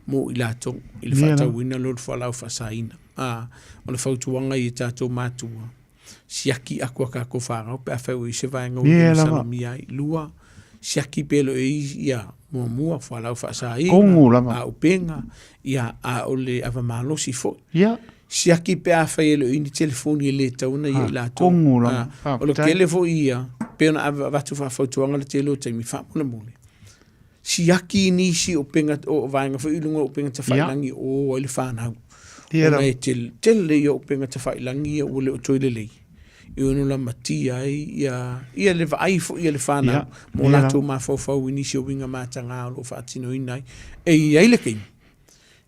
mo i latou i le Lia la. faatauina lea o le fualaau faasaina. A, o le fautuaga i tatou matua, siaki aku a kakou fanau pe afai ua i ai se vaega ua Lia lava. masalomia ai. Lua, siaki pe le o i ai ia muamua fualaau faasaina, Kogu lava. auupega, ia, a o le ava malosi foi. Ia. Siaki pe afai e le o i ni telefoni e le tatau ona ia i latou. Kogu lava. Ah, o le tele foi ia, pei ona avatu faafautuaga le tele o taimi faamolemole. Siaki i nisi o upega, o vaega foi i luga o upega tafailagi o o ai le fanau. Ona e tele, tele ia o upega tafailagi ia ua le o toe lelei. E ono lamatia ai ia, ia le vaai foi a le fanau mo latou mafaufau i nisi o uiga mataga o lo o faatinoina ai. E i ai le taimi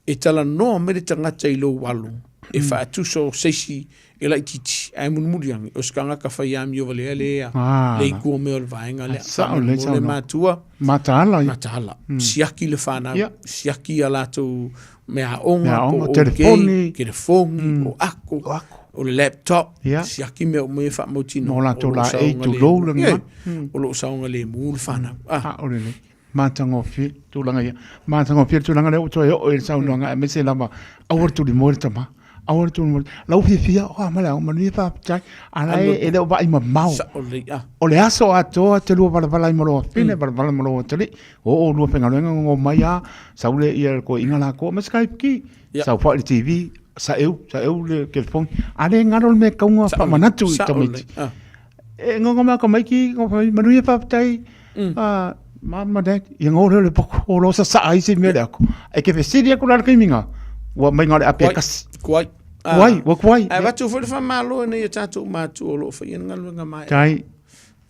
e talanoa mai le tagata i lou alo e faatusa o se isi e laitiiti ae mulimuli ane o se tagata fai amio valea lea le itu o mea o le vaega lea. Sao lelei Faamolemole saunoa. matua, Mataala ia. mataala. Siaki le fanau, siaki a latou meaaoga, Meaaoga, po o OK, telefoni. telefoni, o ako, O ako. o le laptop, Ia. siaki mea uma ia faamautinoa. Mo latou O lo o laei, saogalemu. tulou le Ia, gagana. o lo o saogalemu le fanau. Ah. Sao lelei. Matagofie tulaga ia. Matagofie le tulaga lea ua toe oo i le saunoaga aemaise lava aua le tulimoe le tama. Aua le tulimoe. Lau fiafia, o a mai le ao, manuia faafetai. A la e le o vaai mamao. Sao lelei, ah. O le aso atoa e te lua valavala ai ma lou afine, valavala ma lou atalii. O o lua faigaluega gogo mai a, sau le ia le toeaiina latou, ma Skype ki. Sau foi i le TV, saeu, saeu le telefoni. A le galo le mea e tatau ona faamanatu i tamaiti. E gogo mai tamaiti, manuia faafetai. Mm. Mom ma dad, ia ngo leo le poko, o lo sasaa ai se mea le ako. E ke fesili aku la le taimi ngā, ua mai ngā le ape Kuai, kasi. kuai. Ah. Kuai, ua kuai. Ae avatu foi le faamalo ina ia tatou matua o lo o faia le galuega maea. Tai.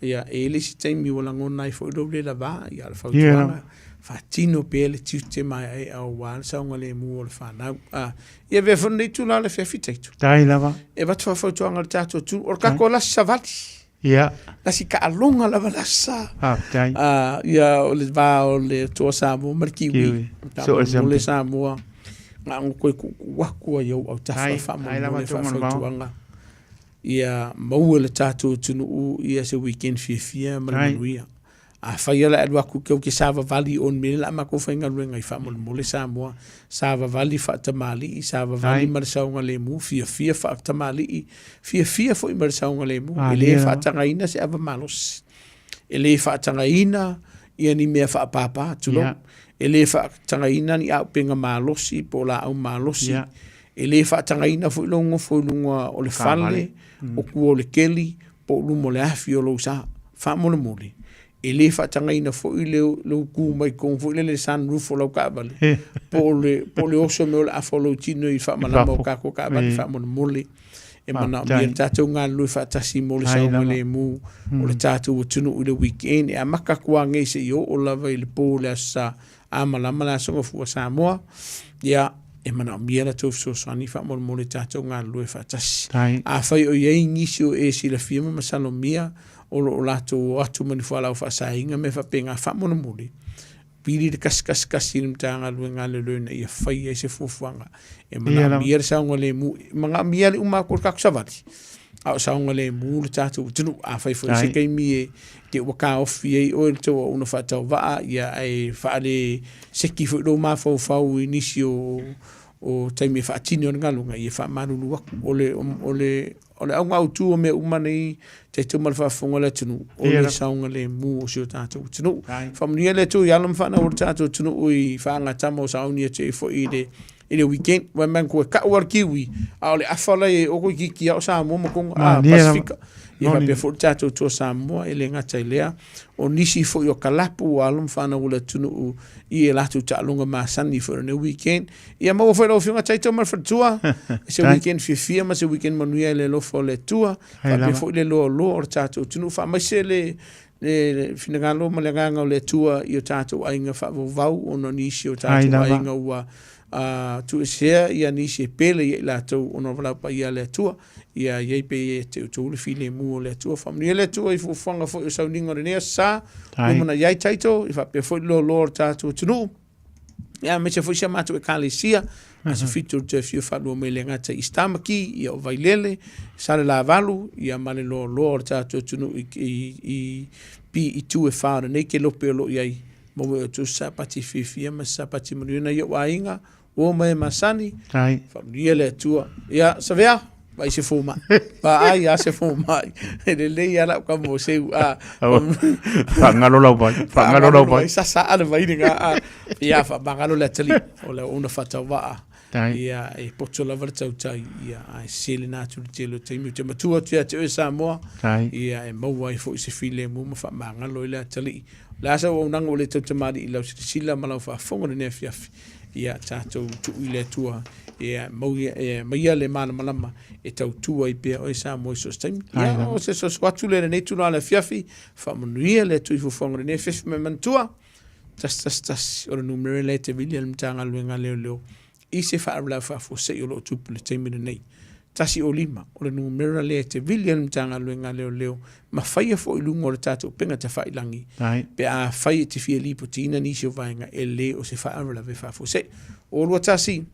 Ia, e i ai le isi taimi ua lagona ai foi lou le lava, ia o le fautuaga, faatino pea le tiute maeaea aua le saogalemu o le fanau. Ah, ia avea foi lenei itula o le afiafi Taito. Tai lava. E avatu faafautuaga i le tatou atunuu, o le tatou lasi savali. Ia. Lasi taaloga lava le aso sa. Faafetai. Ah, ia o le va o le Toa Samoa ma le Kiwi. Kiwi. So o le Samoa. Na o koe kuuku'u atu ai i ou autafa faamolemole faafautuaga. Ia maua e le tatou atunuu ia se weekend fiafia ma le manuia. Afai o le a alu atu tou te savavali i o i le mea lea o le a matou faigaluega ai, faamolemole Samoa, savavali faatamalii, savavali ma le saogalemu, fiafia faatamalii, fiafia foi ma le saogalemu. E le faatagaina se ava malosi, e le faatagaina ia ni mea faapapa, tulou, e le faatagaina ni auupega malosi po o laau malosi, e le faatagaina foi lou nofo i luga o le fale, o tua o le keli, po o luma o le afi o lou sa. Faamolemole, e le faatagaina foi lou tu mai totonu foi lele sunroof o lau taavale, po o le, po o le oso mai o le afa o lou tino i faamalama o tatou taavale, faamolemole. E manaomia le tatou galulue faatasi mo le saogalemu o le tatou atunuu i le weekend. E amata atu lava nei seia oo lava i le po o le Aso Sa, a malama le Aso Gafua Samoa, ia, e manaomia la tou fesoasoani faamolemole tatou galulue faatasi. Afai o i ai nisi o e silafia ma masalomia o lo o latou o atu ma ni fualaau faasaina mea faapena, faamolemole, pili le 111 i le Matagaluega a Leoleo ina ia fai ai se fuafuaga. E manaomia le saogalemu, e manaomia le uma atu o le tatou savali, a o saogalemu le tatou atunuu. Afai foi se taimi e te ua taofi ai oe i le tou auauna faatauvaa, ia ae faale seki foi lou mafaufau i nisi o o taimi e faatino ai le galuega, ia faamalulu atu. O le, o le, o le auga autu o mea uma nei, taitau ma le faafofoga a le atunuu, o le saogalemu o si o tatou atunuu. Faamanuia le Atua i alo ma fanau o le tatou atunuu i faagatama o sauni atu ai foi i le i le weekend, wai man kua kau a le kiwi, a o le afa la e oko itiiti a o Samoa ma Tonga, a Pasifika. Ia faapea foi le tatou Toa Samoa, e le gata i lea, o nisi foi o kalapu o alo ma fanau o le atunuu i e latou taaloga masani foi o lenei weekend. Ia maua foi lau Afioga Taito ma le faletua, se weekend fiafia ma se weekend manuia i le alofa o le Atua, faapea foi le loaloa o le tatou atunuu, faamaise le le finagalo ma le agaga o le Atua i o tatou aiga faavauvau ona o nisi o tatou aiga ua tuuesea ia nisi e pele ia i latou ona o valaau paia a le Atua. Ia i ai pea ia te outou le filemu o le Atua. Faamanuia le Atua i fuafuaga foi o sauniga o lenei aso sa, lumanai ai Taito, ia faapea foi le loaloa o le tatou atunuu. Ia, aemaise foi si a matou ekalesia, aso 7 o le toe afio faalua mai le gata i Stamaki, ia o Vailele, Salelavalu, ia ma le loaloa o le tatou atunuu i, i, i pi i tu e wha o lenei kelope o lo o i ai. Maua e outou se sapati fiafia ma se sapati manuia nai ou aiga, ua mai e masani, faamanuia le Atua. Ia, Savea, vaai se fomai. Vaai a se fomai. E lelei lava lau kamo o seu. A, Faagalo lau vai. Faagalo lau vai. Sasa a le vai lena. A, ia, faamagalo le atalii. O le auauna faatauvaa. Ia, e poto lava le tautai. Ia, ae sese lena atu i le tele o taimi. Ou te matua atu ia te oe Samoa. Ia, e maua ai foi se filemu ma faamagalo ai le atalii. O le a se auaunaga ua le tautamalii i lau silasila ma lau faafofoga i lenei afiafi. Ia tatou tuu i le Atua, ia mauia, ia maia le malamalama e tautua ai pea oe Samoa i so o se taimi. Ia, o se soso atu lea i lenei itula o le afiafi, faamanuia le Atua i fuafuaga o lenei afiafi mai manatua, 111 o le numera lea e te vili ai le Matagaluega a Leoleo i se faalavelave faafuasei o lo o tupu i le taimi lenei. 105 o le numera lea e te vili ai le Matagaluega a Leoleo ma faia foi i luga o le tatou upega tafailagi pe afai e te fia lipotiina nisi o vaega e le o se faalavelave faafuasei. O 21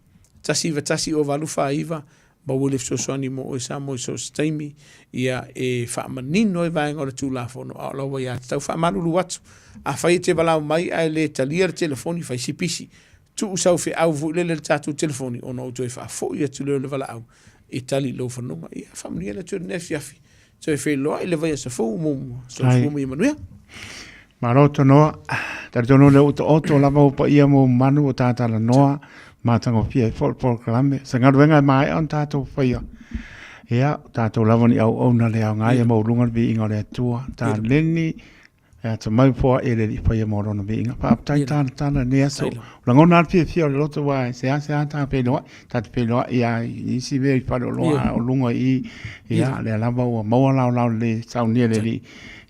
191 o 849 maua le fesoasoani mo oe Samoa i so o se taimi ia e faamanino ai vaega o le Tulafono a o lau aiatatau. Faamalulu atu, afai e te valaau mai ae le talia le telefoni, fai si pisi. Tuu sau feau foi lele i le tatou telefoni ona ou toe faafoi atu lea o le valaau e tali i lou fanoga. Ia faamanuia le Atua i lenei afiafi. Toe feiloai i le vaiaso fou muamua. Soifua ma ia manuia. Malo Tonoa, talitonu o lea ua taoto lava ou paia ma ou manu o ta talanoa matagofie ai foi le polokalame. Se galuega e maea ona tatou faia. Ia, o tatou lava ni auauna le aoga ia maualuga le viiga o le Atua. Taleni E atamai foa e le alii faia mo lona viiga. Faafetai talatala i lenei aso. O lagona lava le fiafia o le loto aua e seasea ta feiloai, ta te feiloai lava i isi mea i faleoloa a o luga i i, ia lea lava ua maua laolao lelei e saunia e le alii.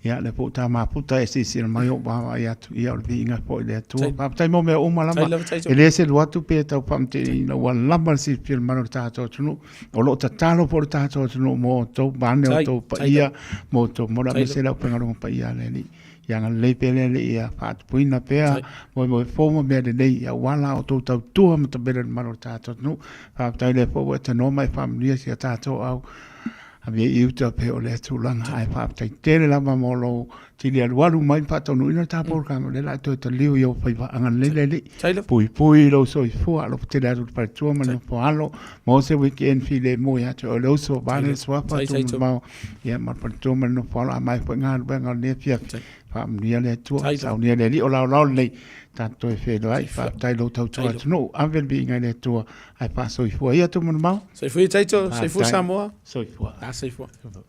Ia lea foi ua ta mafuta e silasila mai ou vaavaai atu, ia o le viiga foi i le Atua. Faafetai mo mea uma lava. E le selu atu pe tau faamateleina ua lava le silafia o le mamalu o le tatou atunuu. O lo o tatalo foi le tatou atunuu mo outou, vaeane outou paia, mo outou mola, aemaise le aufaigaluega paia a le Alii. Ia agalelei pea le Alii ia faatupuina pea moemoe fou ma mea lelei aua la outou tautua matavela i le mamalu o le tatou atunuu. Faafetai o lea foi ua e tanoa ma e faamanuia si a tatou au Avia i uta pei o lea tulaga, ae faafetai tele lava mo lou tili alualu mai ma faataunuuina le ta polokalame, o lea o le a toe taliu i ou faiva agalelei le Alii. Puipui i lou soifua, alofa tele atu i le faletua ma le nofo alo, maua se weekend filemu ia te oe le uso, vaeane le suafa, Tuimamao, ia ma le faletua ma le nofo alo, a maea foi galuega o lenei afiafi, faamanuia le Atua, saunia le Alii o laolao lenei, tatou toe feiloai, faafetai i lou tautua atunuu, ave le viiga i le Atua, ae faasoifua ia Tuimamao. Soifua ia Taito, soifua Samoa. Soifua. A soifua.